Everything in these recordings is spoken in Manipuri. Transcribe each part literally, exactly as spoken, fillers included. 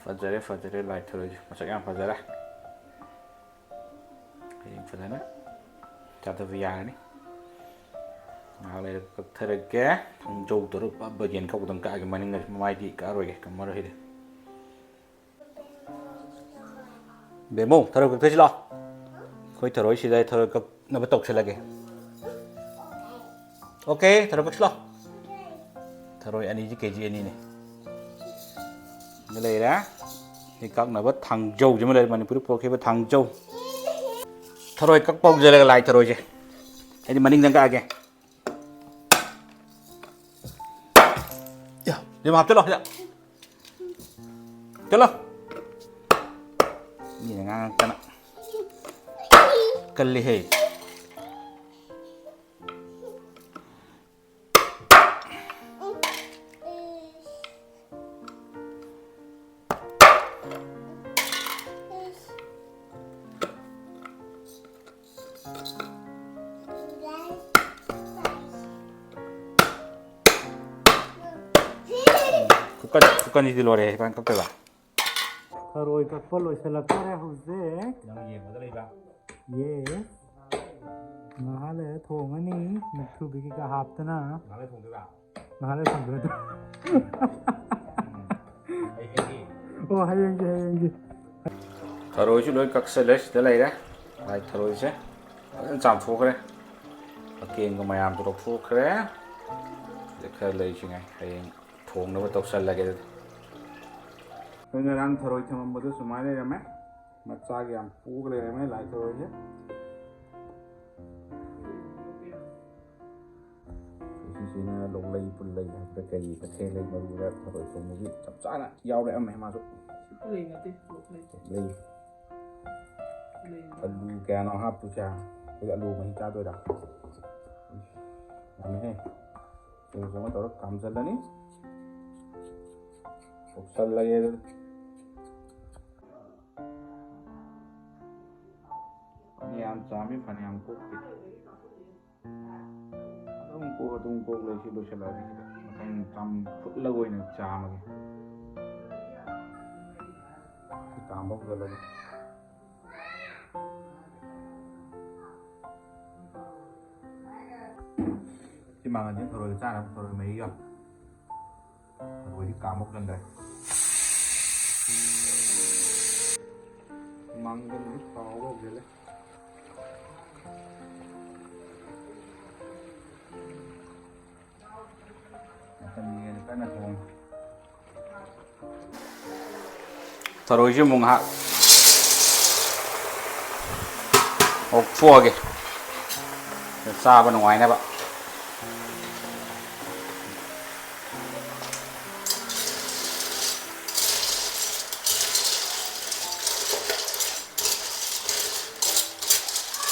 ꯐꯖꯔꯦ, ꯐꯖꯔꯦ, ꯂꯥꯏ ꯊꯔꯣꯏꯁꯦ ꯃꯁꯛ ꯌꯥꯝ ꯐꯖꯔꯦ꯫ ꯍꯌꯦꯡ ꯐꯖꯅ ꯆꯥꯊꯕ ꯌꯥꯔꯅꯤ꯫ ꯉꯥꯏꯍꯥꯛ ꯂꯩꯔꯒ ꯀꯛꯊꯔꯒꯦ꯫ ꯊꯥꯡꯖꯧ ꯇꯔꯨꯛ ꯄꯥꯕ ꯌꯦꯟ ꯀꯛꯄꯗꯪ ꯀꯛꯑꯒꯦ, ꯃꯅꯤꯡꯗ ꯃꯃꯥꯏꯗꯤ ꯀꯛꯑꯔꯣꯏꯒꯦ, ꯀꯝꯃꯔꯣꯏ ꯁꯤꯗꯤ꯫ ꯕꯦꯝꯃꯧ, ꯊꯔꯣꯏ ꯀꯛꯊꯁꯤ ꯂꯥꯛꯑꯣ꯫ ꯑꯩꯈꯣꯏ ꯊꯔꯣꯏꯁꯤꯗ ꯑꯩ ꯊꯔꯣꯏ ꯀꯛꯅꯕ ꯇꯧꯁꯤꯜꯂꯒꯦ꯫ ꯑꯣꯀꯦ, ꯊꯔꯣꯏ ꯀꯛꯁꯤ ꯂꯥꯛꯑꯣ꯫ ꯊꯔꯣꯏ ꯑꯅꯤꯁꯤ ꯀꯦ ꯖꯤ ꯑꯅꯤꯅꯤ꯫ ꯁꯤꯗ ꯂꯩꯔꯦ꯫ ꯁꯤ ꯀꯛꯅꯕ ꯊꯥꯡꯖꯧꯁꯤꯃ ꯂꯩꯔꯦ, ꯃꯅꯤꯄꯨꯔꯗ ꯄꯨꯔꯛꯈꯤꯕ ꯊꯥꯡꯖꯧ꯫ ꯊꯔꯣꯏ ꯀꯛꯄ ꯍꯧꯖꯔꯒꯦ, ꯂꯥꯏ ꯊꯔꯣꯏꯁꯦ꯫ ꯑꯩꯗꯤ ꯃꯅꯤꯡꯗꯪ ꯀꯛꯑꯒꯦ꯫ ꯌꯥ, ꯁꯤꯃ ꯍꯥꯞꯆꯤꯜꯂꯣ ꯁꯤꯗ꯫ ꯆꯠꯂꯣ꯫ ꯃꯤꯅ ꯉꯥꯡꯉꯛꯇꯅ꯫ ꯀꯜꯂꯤꯍꯦ꯫ ꯈꯨꯀꯟ, ꯈꯨꯀꯟꯁꯤꯗꯤ ꯂꯣꯏꯔꯦ, ꯀꯃꯥꯏꯅ ꯀꯛꯇꯣꯏꯕ? ꯊꯔꯣꯏ ꯀꯛꯄ ꯂꯣꯏꯁꯤꯜꯂꯛꯇꯣꯔꯦ ꯍꯧꯖꯤꯛ꯫ ꯅꯪ ꯌꯦꯡꯕꯗ ꯂꯩꯕ? ꯌꯦꯁ꯫ ꯉꯥꯏꯍꯥꯛ ꯂꯩꯔ ꯊꯣꯡꯉꯅꯤ, ꯃꯨꯛꯊ꯭ꯔꯨꯕꯤ ꯀꯩꯀꯥ ꯍꯥꯞꯇꯅ꯫ ꯉꯥꯏꯍꯥꯛ ꯂꯩꯔ ꯊꯣꯡꯗꯣꯏꯕ? ꯉꯥꯏꯍꯥꯛ ꯂꯩꯔ ꯊꯣꯡꯗꯣꯏꯕ꯫ ꯎꯝ꯫ ꯑꯩ ꯍꯦꯛꯀꯦ꯫ ꯑꯣ, ꯍꯌꯦꯡꯒꯤ, ꯍꯌꯦꯡꯒꯤ꯫ ꯊꯔꯣꯏꯁꯨ ꯂꯣꯏ ꯀꯛꯁꯜꯂꯦ, ꯁꯤꯗ ꯂꯩꯔꯦ꯫ ꯂꯥꯏ ꯊꯔꯣꯏꯁꯦ ꯐꯖꯅ ꯆꯥꯝꯊꯣꯛꯈ꯭ꯔꯦ꯫ ꯑꯀꯦꯡꯕ ꯃꯌꯥꯝꯗꯣ ꯂꯧꯊꯣꯛꯈ꯭ꯔꯦ꯫ ꯁꯤꯗ ꯈꯔ ꯂꯩꯁꯤꯉꯥꯏ ꯍꯌꯦꯡ ꯊꯣꯡꯅꯕ ꯇꯧꯁꯜꯂꯒꯦ ꯑꯗꯨꯗꯤ꯫ ꯑꯩꯈꯣꯏ ꯉꯔꯥꯡ ꯊꯔꯣꯏ ꯊꯝꯃꯝꯕꯗꯣ ꯁꯨꯃꯥꯏꯅ ꯂꯩꯔꯝꯃꯦ꯫ ꯃꯆꯥꯒꯤ ꯌꯥꯝ ꯄꯣꯛꯑꯒ ꯂꯩꯔꯝꯃꯦ ꯂꯥꯏ ꯊꯔꯣꯏꯁꯦ꯫ ꯁꯤꯁꯤꯅ ꯂꯣꯛꯂꯩ ꯄꯨꯜꯂꯩ ꯍꯥꯏꯕꯗ ꯀꯔꯤ ꯇꯈꯦꯜ ꯂꯩ ꯃꯔꯨꯗ ꯊꯔꯣꯏ ꯊꯣꯡꯕꯒꯤ ꯆꯞ ꯆꯥꯅ ꯌꯥꯎꯔꯛꯑꯝꯃꯦ ꯃꯥꯁꯨ꯫ ꯄꯨꯜꯂꯩ ꯅꯠꯇꯦ, ꯂꯣꯛꯂꯩ꯫ ꯂꯩ꯫ ꯄꯨꯜꯂꯩ꯫ ꯑꯂꯨ ꯀꯌꯥꯅꯣ ꯍꯥꯞꯇꯣꯏꯁꯦ? ꯑꯩꯈꯣꯏ ꯑꯂꯨ ꯃꯍꯤ ꯆꯥꯗꯣꯏꯔꯥ? ꯌꯥꯝꯃꯦꯍꯦ꯫ ꯁꯤꯡꯖꯨ ꯑꯃ ꯇꯧꯔ ꯀꯥꯝꯖꯜꯂꯅꯤ꯫ ꯀꯣꯛꯁꯜꯂꯒꯦ ꯑꯗꯨꯗꯤ꯫ ꯐꯅꯌꯥꯝ ꯆꯥꯝꯃꯤ, ꯐꯅꯌꯥꯝ ꯀꯣꯛꯇꯦ꯫ ꯑꯗꯨꯝ ꯀꯣꯛ, ꯑꯗꯨꯝ ꯀꯣꯛ ꯂꯩ, ꯁꯤ ꯂꯣꯏꯁꯤꯜꯂꯛꯑꯗꯤ ꯁꯤꯗ ꯃꯊꯪ ꯆꯥꯝ-, ꯐꯨꯠꯂꯒ ꯑꯣꯏꯅ ꯆꯥꯝꯃꯒꯦ꯫ ꯀꯥꯝꯕ ꯍꯧꯖꯤꯜꯂꯒꯦ꯫ ꯁꯤ ꯃꯥꯡꯍꯟꯁꯦ ꯊꯔꯣꯏꯒ ꯆꯥꯅꯕ ꯊꯔꯣꯏ ꯃꯍꯤꯒ꯫ ꯊꯔꯣꯏꯗꯤ ꯀꯥꯝꯕ ꯍꯧꯖꯤꯟꯈ꯭ꯔꯦ꯫ ꯃꯥꯡꯍꯟꯁꯦ ꯇꯥꯎꯕ ꯍꯧꯖꯤꯜꯂꯦ꯫ ꯃꯇꯝꯒꯤ ꯑꯣꯏꯅ ꯀꯟꯅ ꯊꯣꯡꯉꯤ꯫ ꯊꯔꯣꯏꯁꯤ ꯑꯃꯨꯛ ꯉꯥꯏꯍꯥꯛ ꯉꯧꯊꯣꯛꯑꯒꯦ, ꯆꯥꯕ ꯅꯨꯡꯉꯥꯏꯅꯕ꯫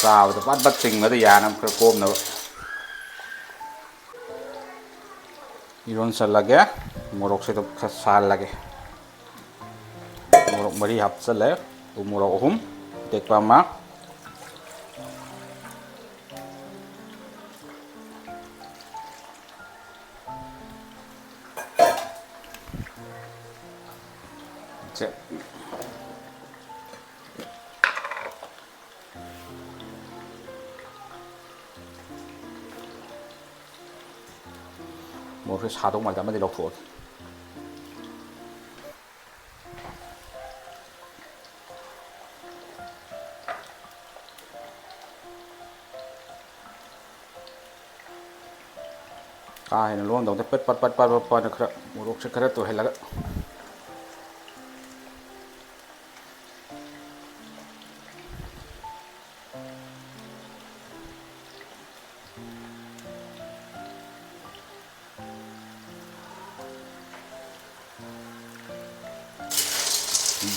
ꯆꯥꯕꯗ ꯄꯠ ꯄꯠ ꯆꯤꯡꯕꯗ ꯌꯥꯅꯕ ꯈꯔ ꯀꯣꯝꯅꯕ꯫ ꯏꯔꯣꯟꯁꯜꯂꯒꯦ꯫ ꯃꯣꯔꯣꯛꯁꯦ ꯑꯗꯨꯝ ꯈꯔ ꯁꯥꯍꯜꯂꯒꯦ꯫ ꯃꯣꯔꯣꯛ ꯃꯔꯤ ꯍꯥꯞꯆꯜꯂꯦ꯫ ꯎ ꯃꯣꯔꯣꯛ ꯑꯍꯨꯝ, ꯑꯇꯦꯛꯄ ꯑꯃ꯫ ꯁꯦ꯫ ꯃꯣꯔꯣꯛꯁꯦ ꯁꯥꯗꯧ ꯃꯥꯜꯂꯦ, ꯑꯃꯗꯤ ꯂꯧꯊꯣꯛꯑꯒꯦ꯫ ꯀꯥ ꯍꯦꯟꯅ ꯂꯣꯟꯗꯧꯗ ꯄꯠ ꯄꯠ ꯄꯠ ꯄꯠ ꯄꯠ ꯄꯠꯅ ꯈꯔ ꯃꯣꯔꯣꯛꯁꯦ ꯈꯔ ꯇꯣꯏꯍꯜꯂꯒ꯫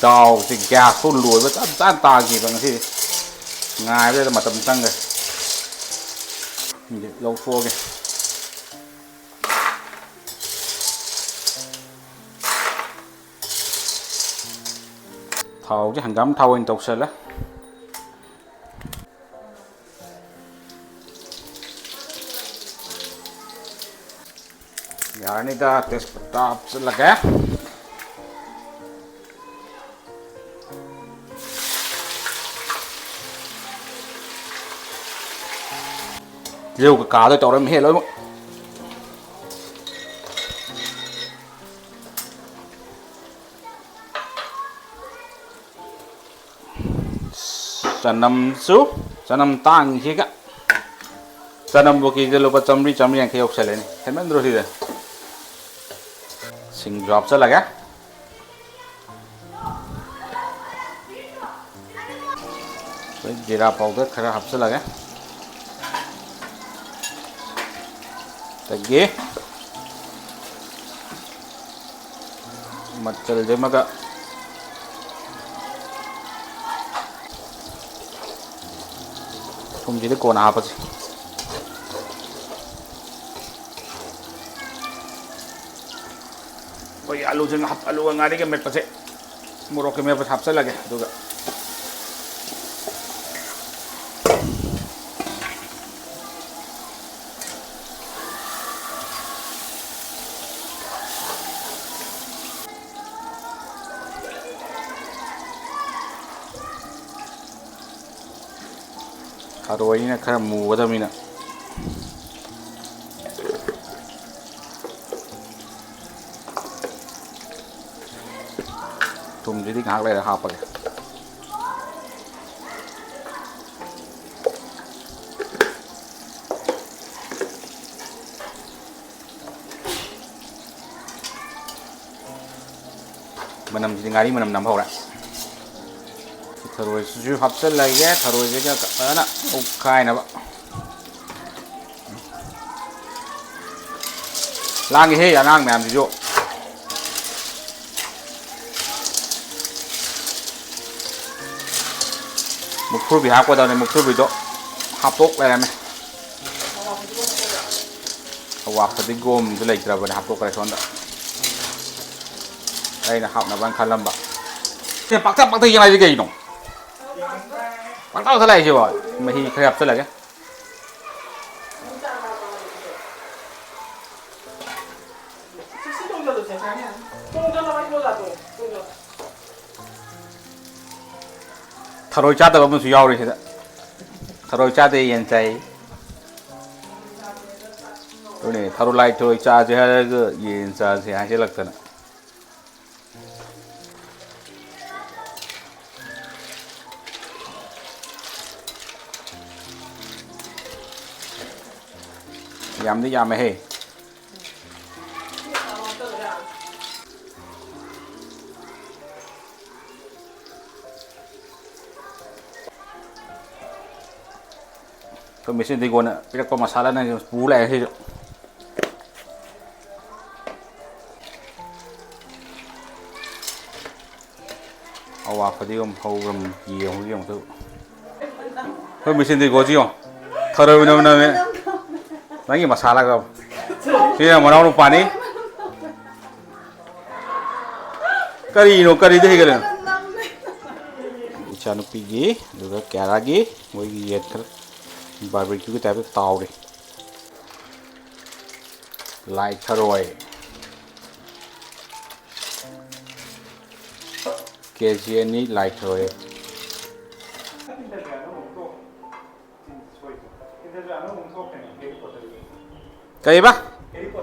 ꯗꯥꯎꯁꯦ ꯒ꯭ꯌꯥꯁꯇꯣ ꯂꯣꯏꯕ ꯆꯞ ꯆꯥꯅ ꯇꯥꯈꯤꯕ ꯉꯁꯤꯗꯤ꯫ ꯉꯥꯏꯕꯗ ꯃꯇꯝ ꯆꯪꯈ꯭ꯔꯦ꯫ ꯍꯧꯖꯤꯛ ꯂꯧꯊꯣꯛꯑꯒꯦ꯫ ꯊꯥꯎꯁꯦ ꯍꯪꯒꯥꯝ ꯊꯥꯎ ꯑꯣꯏꯅ ꯇꯧꯁꯜꯂꯦ꯫ ꯌꯥꯔꯅꯤꯗ, ꯇꯦꯖꯄꯇꯥ ꯍꯥꯞꯆꯤꯜꯂꯒꯦ꯫ ꯇꯤꯜꯍꯧ ꯀꯩꯀꯥꯗꯣ ꯇꯧꯔꯝꯃꯦ ꯂꯣꯏꯅꯃꯛ꯫ ꯆꯅꯝꯁꯨ, ꯆꯅꯝ ꯇꯥꯡꯉꯤꯁꯤꯒ꯫ ꯆꯅꯝꯕꯨ ꯀꯦꯖꯤꯗ ꯂꯨꯄꯥ ꯆꯥꯝꯃꯔꯤ, ꯆꯥꯝꯃꯔꯤ ꯌꯥꯡꯈꯩ ꯌꯧꯁꯜꯂꯦꯅꯦ꯫ ꯍꯦꯟꯃꯟꯗ꯭ꯔꯣ ꯁꯤꯗ? ꯁꯤꯡꯁꯨ ꯍꯥꯞꯆꯜꯂꯒꯦ꯫ ꯑꯩꯈꯣꯏ ꯖꯤꯔꯥ ꯄꯥꯎꯗꯔ ꯈꯔ ꯍꯥꯞꯆꯜꯂꯒꯦ꯫ ꯑꯗꯒꯤ ꯃꯆꯜꯁꯦ ꯑꯃꯒ ꯊꯨꯝꯁꯤꯗꯤ ꯀꯣꯟꯅ ꯍꯥꯞꯄꯁꯤ꯫ ꯑꯩꯈꯣꯏꯒꯤ ꯑꯂꯨꯁꯦ ꯍꯥꯞ-, ꯑꯂꯨꯒ ꯉꯥꯔꯤꯒ ꯃꯦꯠꯄꯁꯦ, ꯃꯣꯔꯣꯛꯀ ꯃꯦꯠꯄꯁꯦ ꯍꯥꯞꯆꯜꯂꯒꯦ꯫ ꯑꯗꯨꯒ ꯊꯔꯣꯏꯅꯤꯅ ꯈꯔ ꯃꯨꯒꯗꯕꯅꯤꯅ꯫ ꯊꯨꯝꯁꯤꯗꯤ ꯉꯥꯏꯍꯥꯛ ꯂꯩꯔ ꯍꯥꯞꯄꯒꯦ꯫ ꯃꯅꯝꯁꯤꯗꯤ ꯉꯥꯔꯤ ꯃꯅꯝ ꯅꯝꯕ ꯍꯧꯔꯦ꯫ ꯊꯔꯣꯏꯁꯤꯁꯨ ꯍꯥꯞꯆꯤꯜꯂꯒꯦ꯫ ꯊꯔꯣꯏꯁꯤꯒ ꯐꯖꯅ ꯑꯣꯠꯈꯥꯏꯅꯕ꯫ ꯂꯥꯡꯉꯤꯍꯦ ꯑꯉꯥꯡ ꯃꯌꯥꯝꯁꯤꯁꯨ꯫ ꯃꯨꯛꯊ꯭ꯔꯨꯕꯤ ꯍꯥꯞꯀꯗꯕꯅꯤ, ꯃꯨꯛꯊ꯭ꯔꯨꯕꯤꯗꯣ ꯍꯥꯞꯇꯣꯛ ꯂꯩꯔꯝꯃꯦ꯫ ꯑꯋꯥ ꯐꯗꯤꯒꯣꯝꯗꯨ ꯂꯩꯇ꯭ꯔꯕꯅꯦ, ꯍꯥꯞꯇꯣꯛꯈ꯭ꯔꯦ ꯁꯣꯝꯗ꯫ ꯑꯩꯅ ꯍꯥꯞꯅꯕꯅ ꯈꯜꯂꯝꯕ꯫ ꯁꯦ ꯄꯥꯛꯇꯛ ꯄꯥꯛꯇꯛ ꯌꯦꯡꯉꯛꯏꯁꯦ ꯀꯩꯅꯣ? ꯄꯥꯛꯇꯛ ꯄꯥꯛꯇꯛ ꯂꯥꯛꯏꯁꯤꯕꯣ? ꯃꯍꯤ ꯈꯔ ꯍꯥꯞꯆꯤꯜꯂꯒꯦ꯫ ꯊꯔꯣꯏ ꯆꯥꯗꯕ ꯑꯃꯁꯨ ꯌꯥꯎꯔꯤ ꯁꯤꯗ꯫ ꯊꯔꯣꯏ ꯆꯥꯗꯦ, ꯌꯦꯟ ꯆꯥꯏ꯫ ꯑꯗꯨꯅꯦ, ꯊꯔꯣ ꯂꯥꯏ ꯊꯔꯣꯏ ꯆꯥꯁꯦ ꯍꯥꯏꯔꯒ ꯌꯦꯟ ꯆꯥꯁꯦ ꯍꯥꯏꯖꯤꯜꯂꯛꯇꯅ꯫ ꯌꯥꯝꯗꯤ ꯌꯥꯝꯃꯦꯍꯦ꯫ ꯑꯩꯈꯣꯏ ꯃꯦꯁꯤꯟ ꯗꯤꯒꯣꯅ ꯄꯤꯔꯛꯄ ꯃꯁꯥꯂꯥꯅ ꯄꯨ ꯂꯥꯛꯑꯦ ꯁꯤꯁꯨ꯫ ꯑꯋꯥ ꯐꯗꯤꯒꯣꯝ ꯍꯧꯕ꯭ꯔꯝ ꯌꯦꯡꯉꯨꯒꯦ ꯑꯃꯨꯛꯇ꯫ ꯑꯩꯈꯣꯏ ꯃꯦꯁꯤꯟ ꯗꯤꯒꯣꯁꯤ ꯌꯦꯡꯉꯣ꯫ ꯊꯔꯣꯏ ꯃꯅꯝ ꯅꯝꯃꯦ꯫ ꯅꯪꯒꯤ ꯃꯁꯥꯂꯥꯒ꯫ ꯁꯤꯅ ꯃꯅꯥꯎ ꯅꯨꯄꯥꯅꯤ꯫ ꯀꯔꯤꯅꯣ? ꯀꯔꯤꯗ ꯍꯩꯒꯠꯂꯤꯅꯣ? ꯏꯆꯥꯅꯨꯄꯤꯒꯤ, ꯑꯗꯨꯒ ꯀ꯭ꯌꯥꯔꯥꯒꯤ, ꯃꯣꯏꯒꯤ ꯌꯦꯟ ꯈꯔ ꯕꯥꯔꯕꯤꯀ꯭ꯌꯨꯒꯤ ꯇꯥꯏꯞꯇ ꯇꯥꯎꯔꯤ꯫ ꯂꯥꯏ ꯊꯔꯣꯏ꯫ ꯀꯦ ꯖꯤ ꯑꯅꯤ ꯂꯥꯏ ꯊꯔꯣꯏ꯫ ꯀꯩꯕ?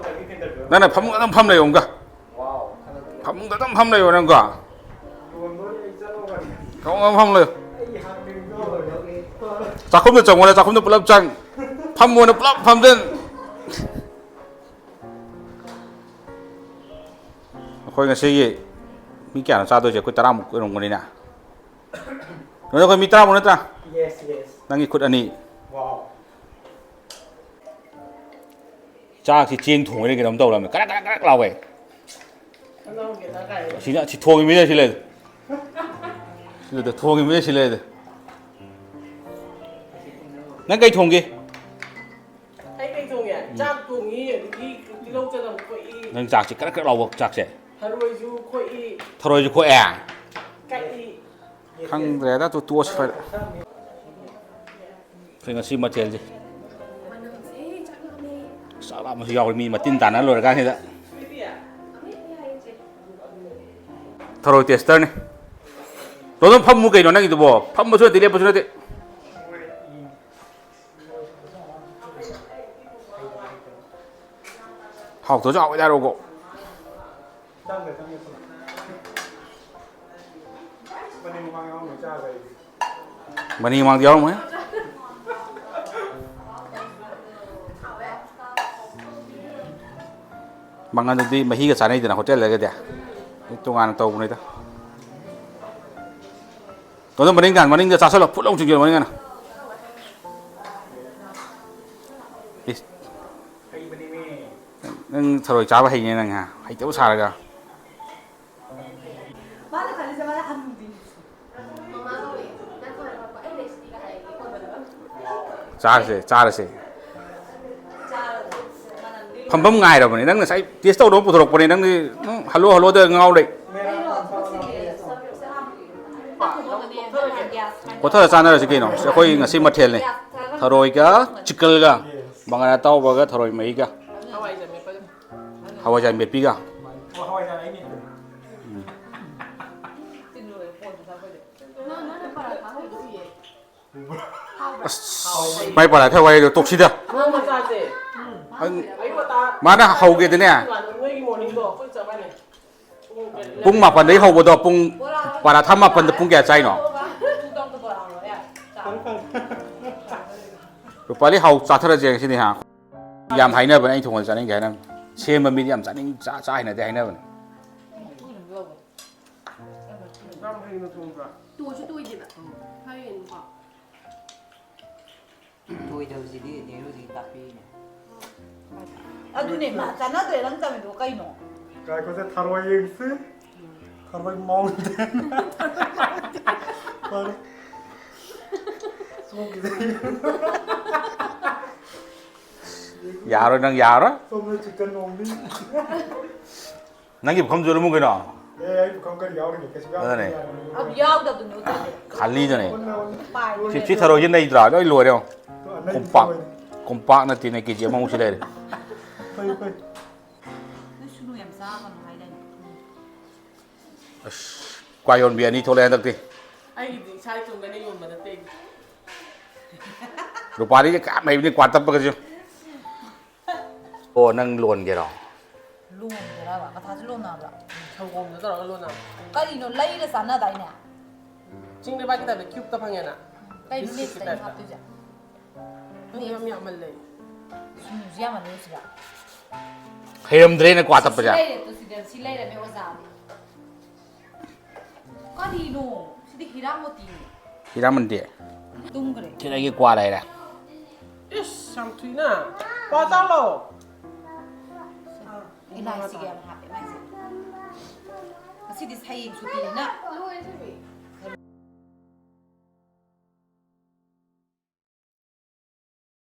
ꯅꯪꯅ ꯐꯃꯨꯡ ꯑꯗꯨꯝ ꯐꯝ ꯂꯩꯌꯣ ꯑꯃꯨꯛꯀ꯫ ꯐꯃꯨꯡꯗ ꯑꯗꯨꯝ ꯐꯝ ꯂꯩꯌꯣ ꯅꯪꯀꯣ꯫ ꯐꯃꯨꯡꯗ ꯑꯗꯨꯝ ꯐꯝ ꯂꯩꯌꯣ꯫ ꯆꯥꯛꯈꯨꯝꯗ ꯆꯪꯉꯣꯅꯦ, ꯆꯥꯛꯈꯨꯝꯗ ꯄꯨꯂꯞ ꯆꯪ꯫ ꯐꯝꯃꯣꯅꯦ, ꯄꯨꯂꯞ ꯐꯝꯖꯟ꯫ ꯑꯩꯈꯣꯏ ꯉꯁꯤꯒꯤ ꯃꯤ ꯀꯌꯥꯅꯣ ꯆꯥꯗꯣꯏꯁꯦ? ꯑꯩꯈꯣꯏ ꯇꯔꯥꯃꯨꯛ ꯑꯣꯏꯔꯝꯒꯅꯤꯅꯦ꯫ ꯅꯣꯏ ꯑꯩꯈꯣꯏ ꯃꯤ ꯇꯔꯥꯃꯨꯛ ꯅꯠꯇ꯭ꯔꯥ? Yes, yes. ꯅꯪꯒꯤ ꯈꯨꯠ ꯑꯅꯤ꯫ Wow. ꯆꯥꯛꯁꯤ ꯆꯦꯡ ꯊꯣꯡꯉꯤꯔ ꯀꯩꯅꯣꯝ ꯇꯧꯔꯝꯃꯦ꯫ ꯀꯔꯛ ꯀꯔꯛ ꯀꯔꯛ ꯂꯥꯎꯋꯦ꯫ ꯑꯁꯤꯅ, ꯑꯁꯤ ꯊꯣꯡꯉꯤꯃꯤꯅ ꯁꯤ ꯂꯩ꯫ ꯁꯤꯗ ꯊꯣꯡꯉꯤꯃꯤꯅ ꯁꯤ ꯂꯩ꯫ ꯅꯪ ꯀꯩ ꯊꯣꯡꯒꯦ? ꯑꯩ ꯀꯩ ꯊꯣꯡꯉꯦ? ꯎꯝ꯫ ꯆꯥꯛ ꯊꯣꯡꯉꯤ, ꯑꯗꯒꯤ ꯇꯤꯜꯍꯧ ꯆꯅꯝ ꯈꯣꯛꯏ꯫ ꯅꯪ ꯆꯥꯛꯁꯦ ꯀꯔꯛ ꯀꯔꯛ ꯂꯥꯎꯕ ꯆꯥꯛꯁꯦ? ꯊꯔꯣꯏꯁꯨ ꯈꯣꯛꯏ꯫ ꯊꯔꯣꯏꯁꯨ ꯈꯣꯛꯑꯦ? ꯀꯛꯏ꯫ ꯈꯪꯗ꯭ꯔꯦꯗ, ꯇꯨ ꯇꯣꯛꯑꯁꯤ ꯐꯔꯦ꯫ ꯑꯩꯈꯣꯏ ꯉꯁꯤ ꯃꯊꯦꯜꯁꯦ꯫ ꯆꯥꯛ ꯂꯥꯝꯕꯁꯨ ꯌꯥꯎꯔꯤ, ꯃꯤ ꯃꯇꯤꯟ ꯇꯥꯟꯅ ꯂꯣꯏꯔꯀꯥꯟꯁꯤꯗ꯫ ꯊꯔꯣꯏ ꯇꯦꯁꯇꯔꯅꯤ꯫ ꯂꯣꯏꯅ ꯐꯝꯃꯨ ꯀꯩꯅꯣ ꯅꯪꯒꯤꯗꯨꯕꯣ? ꯐꯝꯕꯁꯨ ꯅꯠꯇꯦ, ꯂꯦꯞꯄꯁꯨ ꯅꯠꯇꯦ꯫ ꯍꯥꯎꯇ꯭ꯔꯁꯨ ꯍꯥꯎꯋꯦꯗ ꯍꯥꯏꯔꯛꯑꯣꯀꯣ꯫ ꯃꯅꯤꯡ ꯃꯃꯥꯡꯗꯤ ꯌꯥꯎꯔꯝꯃꯣꯏ꯫ ꯃꯉꯥꯟꯗꯨꯗꯤ ꯃꯍꯤꯒ ꯆꯥꯅꯩꯗꯅ ꯍꯣꯇꯦꯜꯗꯒꯗꯤ꯫ ꯇꯣꯉꯥꯟꯅ ꯇꯧꯕꯅꯤꯗ꯫ ꯑꯗꯣ ꯃꯅꯤꯡꯗ, ꯃꯅꯤꯡꯗ ꯆꯥꯁꯜꯂꯣ, ꯐꯨꯠ ꯂꯥꯎ ꯆꯤꯡꯁꯤꯜꯂꯣ ꯃꯅꯤꯡ ꯍꯥꯟꯅ꯫ ꯏꯁ꯫ ꯅꯪ ꯊꯔꯣꯏ ꯆꯥꯕ ꯍꯩꯅꯦ ꯅꯪ, ꯍꯥ? ꯍꯩꯇꯕ ꯁꯥꯔꯒ꯫ ꯃꯥꯅ ꯈꯜꯂꯤꯁꯦ ꯃꯥꯅ ꯍꯅꯨꯕꯤꯅꯤ꯫ ꯆꯥꯔꯁꯦ, ꯆꯥꯔꯁꯦ꯫ ꯐꯝꯐꯝ ꯉꯥꯏꯔꯕꯅꯦ꯫ ꯅꯪ ꯉꯁꯥꯏ ꯇꯦꯁ ꯇꯧꯅꯕ ꯄꯨꯊꯣꯔꯛꯄꯅꯦ꯫ ꯅꯪꯗꯤ, ꯎꯝ, ꯍꯜꯂꯣ, ꯍꯜꯂꯣꯗ ꯉꯥꯎ ꯂꯩ꯫ ꯀꯣꯊꯔ ꯆꯥꯅꯔꯁꯤ ꯀꯩꯅꯣ꯫ ꯑꯩꯈꯣꯏ ꯉꯁꯤ ꯃꯊꯦꯜꯅꯤ꯫ ꯊꯔꯣꯏꯒ ꯆꯤꯛꯀꯜꯒ ꯃꯉꯥꯜ ꯑꯇꯥꯎꯕꯒ ꯊꯔꯣꯏ ꯃꯍꯤꯒ꯫ ꯍꯋꯥꯏꯖꯥꯔ ꯃꯦꯠꯄꯤꯒ꯫ ꯑꯁ, ꯃꯥꯏ ꯄꯔꯥ ꯊꯋꯥꯏꯗꯣ ꯇꯣꯛꯁꯤꯗ꯫ ꯅꯣꯡꯃ ꯆꯥꯁꯦ꯫ ꯑꯪ-, ꯑꯌꯨꯛ ꯉꯟꯇꯥ ꯃꯥꯅ ꯍꯧꯒꯦꯗꯤꯅꯦ꯫ ꯅꯣꯏꯒꯤ ꯃꯣꯔꯅꯤꯡꯗꯣ ꯑꯩꯈꯣꯏ ꯆꯞ ꯃꯥꯟꯅꯩ꯫ ꯄꯨꯡ ꯃꯥꯄꯟꯗꯒꯤ ꯍꯧꯕꯗꯣ ꯄꯨꯡ, ꯄꯔꯥꯊꯥ ꯃꯥꯄꯟꯗ ꯄꯨꯡ ꯀꯌꯥ ꯆꯥꯏꯅꯣ? ꯔꯨꯄꯥꯂꯤ, ꯍꯥꯎ ꯆꯥꯊꯔꯁꯦ ꯉꯁꯤꯗꯤ, ꯍꯥ? ꯌꯥꯝ ꯍꯥꯏꯅꯕꯅꯦ, ꯑꯩ ꯊꯣꯡꯕ ꯆꯥꯅꯤꯡꯗꯦ ꯍꯥꯏꯅꯕꯅꯦ꯫ ꯁꯦꯝꯕ ꯃꯤꯗꯤ ꯌꯥꯝ ꯆꯥꯅꯤꯡ-, ꯆꯥ-, ꯆꯥ ꯍꯩꯅꯗꯦ ꯍꯥꯏꯅꯕꯅꯦ꯫ ꯌꯥꯝ ꯍꯩꯅ ꯊꯣꯡꯕ꯭ꯔꯥ? ꯇꯣꯏꯁꯨ ꯇꯣꯏꯗꯦꯕ꯫ ꯍꯥꯏꯌꯦꯅꯀꯣ꯫ ꯇꯣꯏꯗꯕꯁꯤꯗꯤ ꯅꯦꯍꯔꯨꯗꯒꯤ ꯇꯥꯛꯄꯤꯔꯤꯅꯦ꯫ ꯑꯗꯨꯅꯦ, ꯃꯥ ꯆꯥꯟꯅꯗ꯭ꯔꯦ ꯅꯪ ꯇꯝꯃꯤꯗꯣ ꯀꯩꯅꯣ? ꯉꯥꯏꯈꯣꯁꯦ, ꯊꯔꯣꯏ ꯌꯦꯡꯁꯤ꯫ ꯊꯔꯣꯏ ꯃꯥꯎꯟꯇꯦꯟ꯫ ꯐꯔꯦ꯫ ꯁꯣꯝꯒꯤꯁꯦ꯫ ꯌꯥꯔꯣꯏ, ꯅꯪ ꯌꯥꯔꯣꯏ꯫ ꯁꯣꯝꯗ ꯆꯤꯛꯀꯟ ꯑꯣꯡꯂꯤ꯫ ꯅꯪꯒꯤ ꯄꯨꯈꯝꯁꯨ ꯑꯗꯨꯝ ꯀꯩꯅꯣ? ꯑꯦ, ꯑꯩ ꯄꯨꯈꯝ ꯀꯔꯤ ꯌꯥꯎꯔꯤꯒꯦ? ꯀꯩꯁꯨ ꯌꯥꯎꯗꯦ꯫ ꯑꯗꯨꯅꯦ꯫ ꯑꯗꯨ ꯌꯥꯎꯗꯕꯗꯨꯅꯦ ꯎꯠꯇꯣꯏꯁꯦ꯫ ꯈꯥꯂꯤꯗꯨꯅꯦ꯫ ꯄꯥꯏ꯫ ꯁꯤ, ꯁꯤ ꯊꯔꯣꯏꯁꯦ ꯅꯩꯗ꯭ꯔꯥ? ꯂꯣꯏ ꯂꯣꯏꯔꯦ ꯌꯦꯡꯉꯣ꯫ ꯑꯗꯣ ꯑꯅꯩꯕ ꯀꯣꯝꯄꯥꯛ, ꯊꯔꯣꯏꯅꯦ꯫ ꯀꯣꯝꯄꯥꯛ ꯅꯠꯇꯦꯅꯦ, ꯀꯦ ꯖꯤ ꯑꯃꯃꯨꯛꯁꯨ ꯂꯩꯔꯦ꯫ ꯐꯩ, ꯐꯩ꯫ ꯅꯣꯏ ꯁꯨꯅꯨ ꯌꯥꯝ ꯆꯥꯒꯅꯨ ꯍꯥꯏꯗꯥꯏꯅꯦ? ꯑꯁ, ꯀ꯭ꯋꯥ ꯌꯣꯟꯕꯤ ꯑꯅꯤ ꯊꯣꯛꯂꯛꯑꯦ ꯍꯟꯗꯛꯇꯤ꯫ ꯑꯩꯒꯤꯗꯤ ꯏꯁꯥ ꯏꯇꯣꯝꯇꯅ ꯌꯣꯟꯕ ꯅꯠꯇꯦ ꯑꯩꯗꯤ꯫ ꯔꯨꯄꯥꯂꯤꯁꯦ ꯀꯌꯥꯝ ꯍꯩꯕꯅꯤ ꯀ꯭ꯋꯥ ꯇꯞꯄꯒꯁꯨ꯫ ꯑꯣ, ꯅꯪ ꯂꯣꯟꯒꯦꯔꯣ? ꯂꯣꯟꯒꯦꯔꯕ? ꯀꯊꯥꯁꯨ ꯂꯣꯟꯅꯕ꯭ꯔꯣ? ꯁꯪꯒꯣꯝꯗ ꯇꯧꯔꯒ ꯂꯣꯟꯅꯕ꯫ ꯀꯔꯤꯅꯣ, ꯂꯩꯔ ꯆꯥꯟꯅꯗꯥꯏꯅꯦ? ꯆꯤꯡ ꯂꯩꯕꯥꯛꯀꯤ ꯇꯥꯏꯞꯇ ꯀ꯭ꯌꯨꯕꯇ ꯐꯪꯉꯦꯅ꯫ ꯀꯩꯅꯣ ꯕꯤꯁꯀꯤꯠꯀꯤ ꯃꯤꯛꯁꯇ ꯑꯩꯅ ꯇꯥꯏꯞꯇ꯫ ꯍꯥꯞꯇꯣꯏꯁꯦ? ꯅꯪ ꯌꯥꯝ ꯌꯥꯝꯃꯜꯂꯦ꯫ ꯁꯨꯝꯁꯨ ꯌꯥꯝꯃꯜꯂꯦ ꯁꯤꯗ꯫ ꯍꯩꯔꯝꯗ꯭ꯔꯦꯅ ꯀ꯭ꯋꯥ ꯁꯤ ꯇꯞꯄꯁꯦ꯫ ꯂꯩꯔꯦ ꯇꯨ, ꯁꯤꯗ ꯁꯤ ꯂꯩꯔꯝꯃꯦ ꯑꯣꯖꯥꯗꯤ꯫ ꯀꯔꯤꯅꯣ? ꯁꯤꯗꯤ ꯍꯤꯔꯥꯃꯣꯇꯤꯅꯦ꯫ ꯍꯤꯔꯥꯃꯟꯗꯤ꯫ ꯇꯨꯝꯈ꯭ꯔꯦ꯫ ꯁꯤꯗꯒꯤ ꯀ꯭ꯋꯥ ꯂꯩꯔꯦ꯫ ꯏꯁ, ꯌꯥꯝ ꯊꯨꯏꯅ꯫ ꯀ꯭ꯋꯥ ꯆꯥꯎꯂꯣ꯫ ꯏꯂꯥꯏꯁꯤꯒ ꯌꯥꯝ ꯍꯥꯞꯄꯦ ꯃꯥꯏꯁꯦ꯫ ꯉꯁꯤꯗꯤ ꯁꯌꯦꯡ ꯁꯨꯇꯤꯅꯤꯅ꯫ ꯂꯣꯏꯔꯦ, ꯊꯣꯏꯕꯤ꯫